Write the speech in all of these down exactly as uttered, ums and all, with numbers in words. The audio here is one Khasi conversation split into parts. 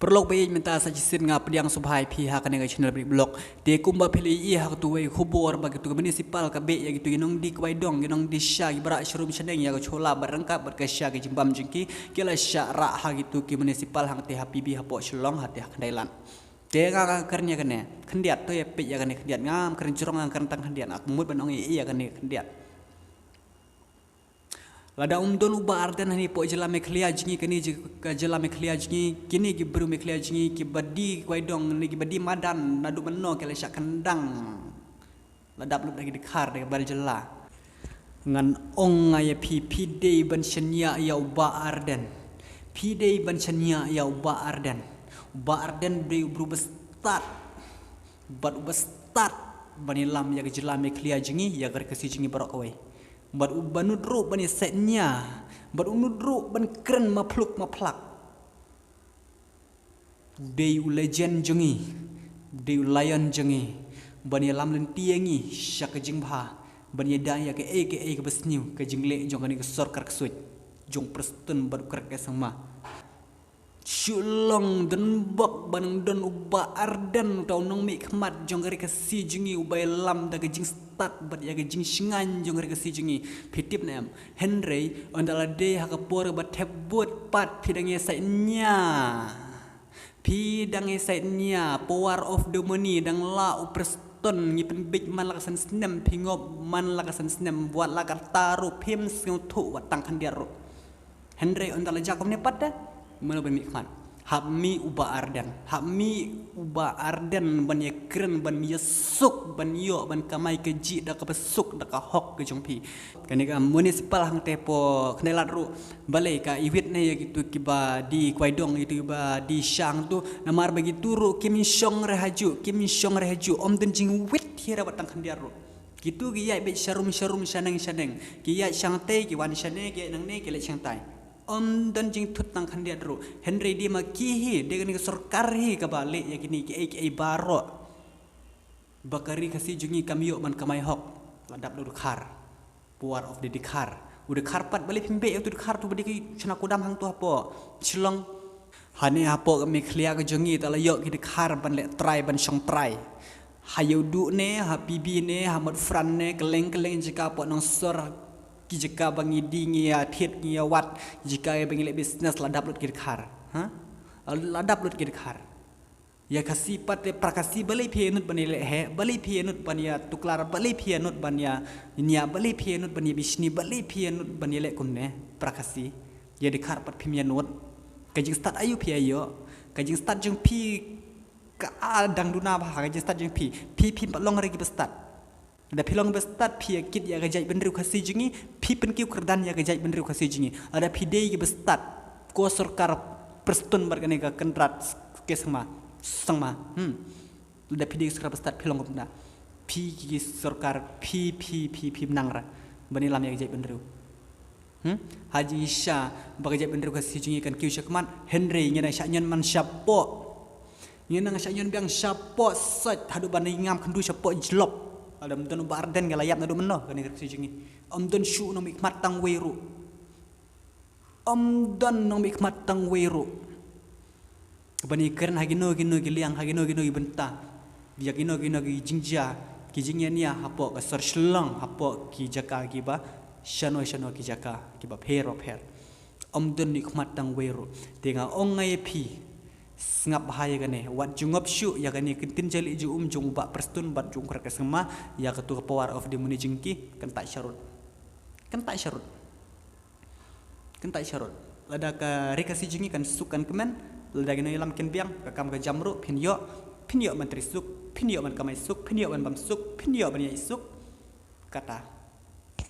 Paralok ba ïeit, mynta sa shisien nga pdiang sngewbha ïa phi ha kane ka channel Bri Vlog. Te kumba phi la ïohi ha katu wei khubor ba katu ka municipal ka beh ïa kitu ki nongdie kwai dong, ki nongdie sha, ki ba rah sharum shaneng ïa ka chola bad ryngkat bad ka sha, ki jingbam jong ki, ki la shah rah ha kitu ki municipal hangtei ha P B hapoh Shillong, hangtei ha Khyndailad. Te nga, nga kren ïa kane khyndiat, to ïa peit ïa kane khyndiat, ngam kren jrong, nga kren tang khyndiat, nga mut ban ong ïa, ïa kane khyndiat. Lada um don u Bah Ardent hangne hapoh jylla Meghalaya jong ngi, kane ji-, ka jylla Meghalaya jong ngi, kine ki briew Meghalaya jong ngi, ki ba die kwai dong, ne ki ba die madan, naduh mynno ki la shah kyndang. La dap lut da ki dkhar, da ki bor jylla. Ngan ong nga ïa phi, phi dei ban shaniah ïa u Bah Ardent. Phi dei ban shaniah ïa u Bah Ardent. U Bah Ardent u dei u briew ba stad. Bad u ba stad ban ïalam ïa ka jylla Meghalaya jong ngi, ïa ka ri Khasi jong ngi baroh kawei. Bad u ba nud ruh ban ïa sait nia. Bad u nud ruh ban kren maphluk maplak. U dei u legend jong ngi. U dei u lion jong ngi. Ban ïalam lynti ïa ngi sha ka jingbha. Ban ïada ïa kaei kaei kaba sniew, ka jingleh jong kane ka sorkar ksuid jong Prestone bad u Conrad K Sangma. Shu long don bok ba nang don u Bah Ardent, uta u nongmihkhmat jong ka ri Khasi jong ngi, u ba ïalam da ka jingstad bad ïa ka jingshngaiñ jong ka ri Khasi jong ngi. Phi tip ne em? Hynrei ynda la dei ha ka por ba thep vote pat, phi dang ïa sait nia. Phi dang ïa sait nia, power of the money, dang lah u Prestone, ngi pynbeit man la ka san snem, phi ngop man la ka san snem, wat la katta ruh phim sngewthuh wat tang khyndiat ruh. Hynrei ynda la jia kumne pat te, mano ban mihkhmat? Hap mih u Bah Ardent. Hap mih u Bah Ardent ban ïa kren, ban ïa suk, ban ïoh, ban kamai kajih da kaba suk, da ka hok ka jong phi. Kane ka municipal hangtei hapoh Khyndailad ruh, balei ka iwit ne ïa kitu kiba die kwai dong, kitu kiba die sha hangtu, namar ba kitu ruh kim shong re hajuh, kim shong re hajuh, ym don jingwit hi re wat tang khyndiat ruh. Kitu ki ïaid beit sharum sharum, shaneng shaneng. Ki ïaid shangtei, ki wan shane, ki ïaid nangne, ki leit shangtai. Ym don jingthut tang khyndiat ruh. Hynrei dei ma ki hi, dei kane ka sorkar hi kaba leh ïa kine kiei kiei baroh. Ba ka ri Khasi jong ngi kam ïoh ban kamai hok. La dap da u dkhar. Power of the dkhar. U dkhar pat, balei phim beh ïa utu u dkhar tu ba dei ki shna kudam hangtu hapoh Shillong. Hane hapoh ka Meghalaya ka jong ngi, te la ïoh ki dkhar ban leh trai, ban shong trai. Ha Ïewduh ne, ha P B ne, ha Motphran ne, kylleng kylleng jaka hapoh Nongsor, ki jaka ba ngi die, ngi ïa thied, ngi ïa wad, jaka ba ngi leh business, la dap lut ki dkhar. Ha? La dap lut ki dkhar. Ïa Khasi pat te, para Khasi, balei phi ïa nud ban ïa leh heh, balei phi ïa nud ban ïa tuklar, balei phi ïa nud ban ïa nia, balei phi ïa nud ban ïa bishni, balei phi ïa nud ban ïa leh kumne, para Khasi? Ïa dkhar pat phim ïa nud. Ka jingstad aïu phi ïa ïoh? Ka jingstad jong phi ka dang duna bha, ka jingstad jong phi. Phi phim pat long re kiba stad. Lada phi long ba stad, phi ïa kit ïa ka jaitbynriew Khasi jong ngi, phi pynkiew kyrdan ïa ka jaitbynriew Khasi jong ngi. Lada phi dei kiba stad, ko sorkar Prestone bad kane ka Conrad K Sangma, Sangma. Hmm. Lada phi dei sorkar ba stad, phi long kumta. Phi ki sorkar, phi, phi, phi, phim nang re ban ïalam ïa ka jaitbynriew. Hmm? Ha jingshisha ba ka jaitbynriew Khasi jong ngi kan kiew shakhmat, hynrei ngi dang shah ñion man shapoh. Ngi dang shah ñion biang shapoh sait, haduh ban ngam khyndu shapoh jlop. Lada ym don u Bah Ardent, ngi la ïap naduh mynno kane ka Khasi jong ngi. Ym don shuh u nongmihkhmat tang wei ruh. Ym don nongmihkhmat tang wei ruh. Ban ïa kren ha kino kino ki liang, ha kino kino ki bynta. Ïa kino kino ki jingjia, ki jingïania hapoh ka sor Shillong, hapoh ki jaka kiba shano shano, ki jaka kiba pher bapher. Ym don mihkhmat tang wei ruh. Te nga ong nga ïa phi, sngap bha ïa kane. Wat ju ngop shuh ïa kane ka ktien jali jong um, jong u Bah Prestone bad jong u Conrad K Sangma, ïa katu ka power of the money jong ki, kyntait sharud. Kyntait sharud. Kyntait sharud. Lada ka ri Khasi jong ngi kan suk kan kmen, lada ki nongïalam kin biang, ka kam ka jam ruh phin ïoh, phin ïoh ban trei suk, phin ïoh ban kamai suk, phin ïoh ban bam suk, phin ïoh ban ïaid suk. Kata.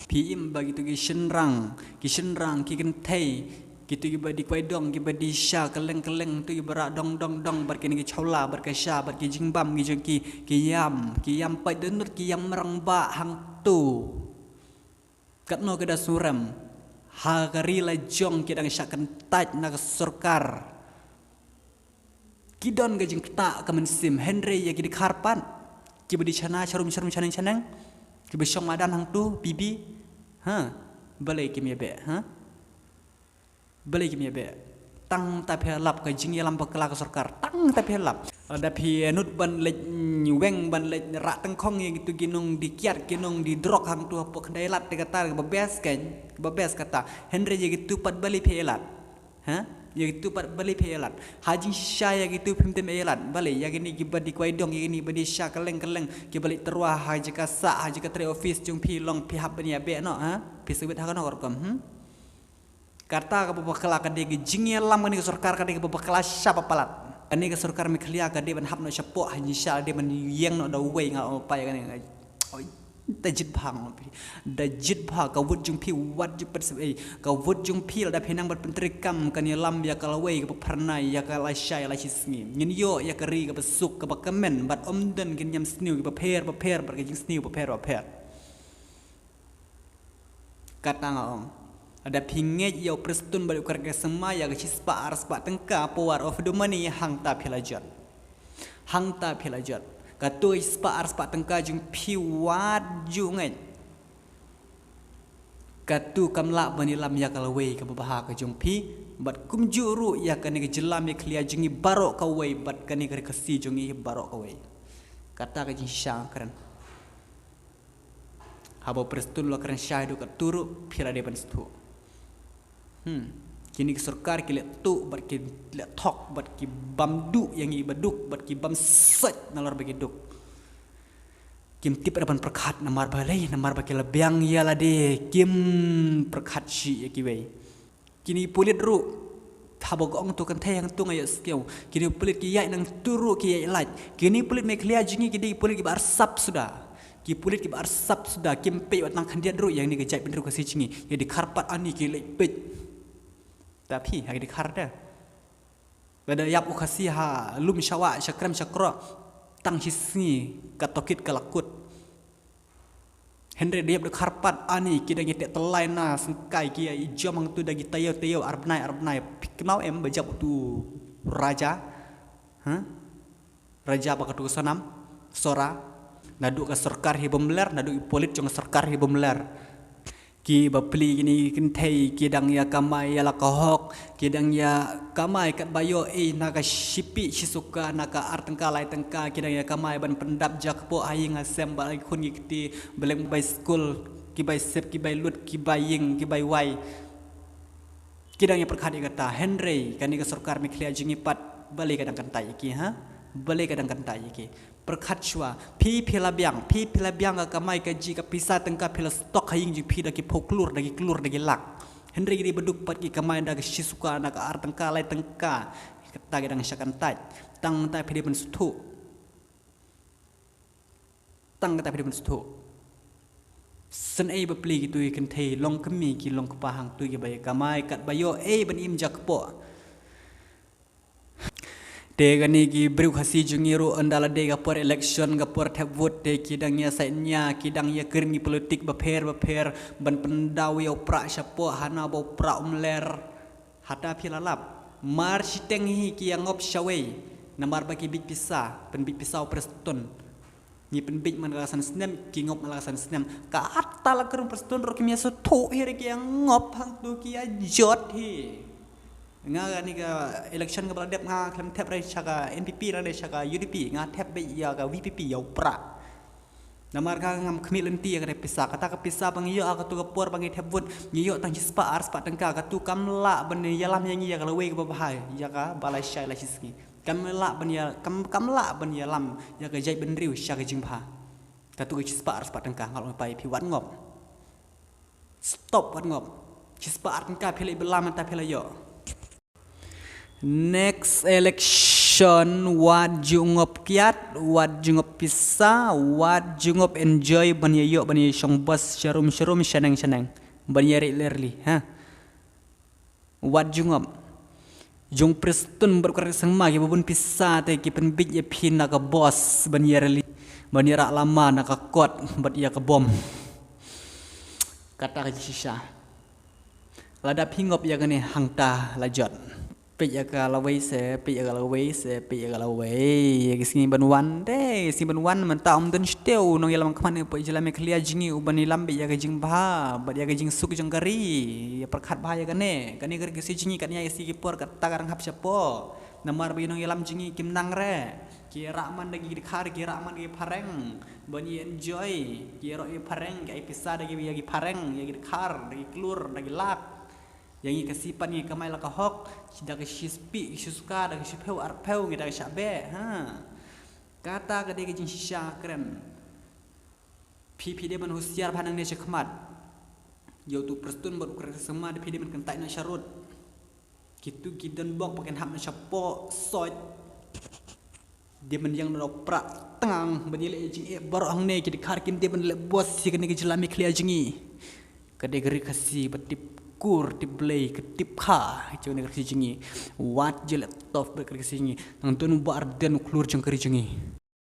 Phi im ba kitu ki shynrang, ki shynrang, ki kynthei, kitu kiba die kwai dong, kiba die sha, kylleng kylleng, tu kiba rah dong dong dong, bad kine ki chola, bad ka sha, bad ki jingbam ki jong ki, ki ïam, ki ïam paid dohnud, ki ïam rangbah hangtu. Katno ka da surem, ha ka ri la jong ki dang shah kyntait na ka sorkar. Ki don ka jingktah ka mynsiem, hynrei ïa ki dkhar pat, kiba die shana sharum sharum, shaneng shaneng, kiba shong madan hangtu, P B, ha, balei kim ïa beh, ha? Balei kim ïa beh? Tang ta phi lap ka jingïalam bakla ka sorkar. Tang ta phi lap. Lada phi nud ban leit, mm, weng ban leit rah tyngkhong ïa kitu ki nongdie kiad, ki nongdie drok hangtu hapoh Khyndailad te kata kaba best kan, kaba best kata. Hynrei ïa kitu pat balei phi ïalad? Ha? Ïa kitu pat balei phi ïalad? Ha jingshisha ïa kitu phim tem ïalad. Balei ïa kine kiba dei kwai dong, ïa kine ba dei sha kylleng kylleng, kiba leit tyrwa ha jaka sah, ha jaka trei office jong phi long phi hap ban ïa beh noh, ha? Phi sawit ha kano ka rukom, hmm? Kata kaba bakla ka dei ka jingïalam kane ka sorkar ka dei kaba bakla sha ba palat. Kane ka sorkar Meghalaya ka dei ban hap noh shapoh ha jingshisha, dei ban ïeng noh da uwei, nga ong pat ïa kane. Oi, da jied bha nga ong phi. Da jied bha, ka vote jong phi wat ju pat sep ei. Ka vote jong phi lada phi nang ban pyntreikam kan ïalam ïa ka lawei kaba phyrnai, ïa ka lashai lashisngi. Ngin ïoh ïa ka ri kaba suk kaba kmen bad ym don ki niam sniew kiba pher bapher bad ka jingsniew bapher bapher. Kata nga ong. Lada phi ngeit ïa u Prestone bad u Kyrteng Sangma ïa ka shispah arspah tyngka, power of the money, hangta phi la jot. Hangta phi la jot. Katu shispah arspah tyngka jong phi wat ju ngeit. Katu kam lah ban ïalam ïa ka lawei kaba bha ka jong phi bad kumjuh ruh ïa kane ka jylla Meghalaya jong ngi baroh kawei bad kane ka ri Khasi jong ngi baroh kawei. Kata ka jingshisha nga kren. Haba u Prestone u la kren shai haduh katto ruh phi la dei ban sngewthuh. Hmm. Kine ki sorkar ki leh tuh bad ki leh thok bad ki bam duh ïa ngi ba duk bad ki bam sait nalor ba ki duk. Kim tip re ban pyrkhat namar balei, namar ba ki la biang ïa lade, kim pyrkhat shi ïa kiwei. Kine pulit ruh, haba ka ong tu kynthei hangtu nga ïohsngew. Kine pulit ki ïaid nangtu ruh ki ïaid lait. Kine pulit Meghalaya jong ngi ki dei ki pulit kiba arsap suda. Ki pulit kiba arsap suda, kim peit wat nang khyndiat ruh ïa kane ka jaitbynriew Khasi jong ngi. Ïa dkhar pat ani ki leit peit. Ta phi ha ki dkhar da. Lada ïap u Khasi ha lum sha wah sha krem sha krok, tang shisngi ka tohkit ka la kut. Hynrei da ïap dkhar pat ani ki dang ïateh tyllai na syngkai ki ïa i jom hangtu da ki taïew taïew ar bnai ar bnai. Phi kynmaw em ba jop utu u Raja? Ha? Raja ba katu ka Sonam Sohra. Naduh ka sorkar hi bym ler, naduh i pulit jong ka sorkar hi bym ler. Ki bapli kine ki kynthei ki dang ïa kamai ïa la ka hok, ki dang ïa kamai katba ïoh ei na ka shipih shisuka, na ka ar tyngka lai tyngka, ki dang ïa kamai ban pyndap ja kpoh ha ïing ha sem bad la ki khun ki kti, balei bai skul, ki bai sep, ki bai lut, ki bai ïing, ki bai wai. Ki dang ïa pyrkhat ïa kata, hynrei kane ka sorkar Meghalaya jong ngi pat balei ka dang kyntait ïa ki, ha? Balei ka dang kyntait ïa ki? Pyrkhat shuwa, phi phi la biang, phi phi la biang ka kamai kajih ka pisa tyngka phi la stock ha ïing jong phi da ki phew klur, da ki klur, da ki lak. Hynrei ki dei ba duk pat ki kamai da ka shisuka, na ka ar tyngka, lai tyngka. Kata ki dang shah kyntait. Tang kata phi dei ban sngewthuh. Tang kata phi dei ban sngewthuh. Sngewsih bapli kitu ki kynthei longkmie ki longkpa hangtu kiba ïa kamai katba ïoh ei ban im ja kpoh. Te kane ki briew Khasi jong ngi ruh ynda la dei ka por election, ka por thep vote te ki dang ïa sait nia, ki dang ïa kren ki politik bapher bapher ban pyndaw ïa u prah shapoh hana ba u prah um ler. Hata phi la lap. Mar shiteng hi ki ïa ngop shawei. Namar ba ki bit pisa, pynbit pisa u Prestone. Ngi pynbit man la ka san snem, ki ngop man la ka san snem. Ka ata la kren Prestone ruh kim ïa sngewthuh hi re ki ïa ngop hangtu ki ïa jot hi. Nga kane ka election kaba la dep nga khlem thep re sha ka N P P lane sha ka U D P, nga thep beit ïa ka V P P ïa u prah. Namar ka ngam khmih lynti ïa kata ka pisa, kata ka pisa ba ngi ïoh ha katu ka por ba ngi thep vote, ngi ïoh tang shispah arspah tyngka, katu kam lah ban ïalam ïa ngi ïa ka lawei kaba bha, ïa kaba lashai lashisngi. Kam lah ban ïa, kam, kam lah ban ïalam ïa ka jaitbynriew sha ka jingbha. Katu ka shispah arspah tyngka nga ong pat ïa phi wat ngop. Stop wat ngop. Shispah ar tyngka phi la ïa lam mynta phi la ïoh. Next election wat ju ngop kiad, wat ju ngop pisa, wat ju ngop enjoy ban ïa ïoh ban ïa shong bus sharum sharum shaneng shaneng. Ban ïa rih ler li, ha. Wat ju ngop. Jong Prestone bad Kyrteng Sangma kiba bun pisa te ki pynbit ïa phi na ka bus ban ïa rally, ban ïa rah lama na ka kot bad ïa ka bom. Kata ka jingshisha. Lada phi ngop ïa kane hangta la jot. Peit ïa ka lawei se, peit ïa ka lawei se, peit ïa ka lawei. Ïa ki sngi ban wan te, sngi ban wan mynta ym don shuh u nongïalam khmat na pdeng jylla Meghalaya jong ngi uban ïalam beit ïa ka jingbha bad ïa ka jingsuk jong ka ri. Ïa pyrkhat bha ïa kane, kane ka ri Khasi jong ngi katne ïa ki sngi ki por kata ka dang hap shapoh. Namar ba ki nongïalam jong ngi kim nang re. Ki rah man da ki dkhar, ki rah man da ki phareng ban ïa enjoy. Ki ïaroh ïa ki phareng, ki ai pisa da ki, ïa ki phareng, ïa ki dkhar, da ki klur, da ki lak. Ïa ngi Khasi pat ngi kamai la ka hok da ka shispih, shispah, da ka shiphew arphew ngi da ka shah beh, ha. Kata ka dei ka jingshisha kren. Phi, phi dei ban husiar bha nangne shakhmat. Ïa utu u Prestone bad u Kyrgyz sngewma da phi dei ban kyntait noh sharud. Kitu ki donbok ba kin hap noh shapoh soi. Dei ban ïeng noh pra tang ban ïaleh jingeh baroh hangne, ki dkhar kim dei ban leh bos ïa kane ka jylla Meghalaya jong ngi. Ka dei ka ri Khasi ba tip kur, tip Blei, ka tip kha jong kane ka ri Khasi jong ngi. Wat ïaleh tough bad ka ri Khasi jong ngi. Nang don u Bah Ardent u khlur jong ka ri jong ngi.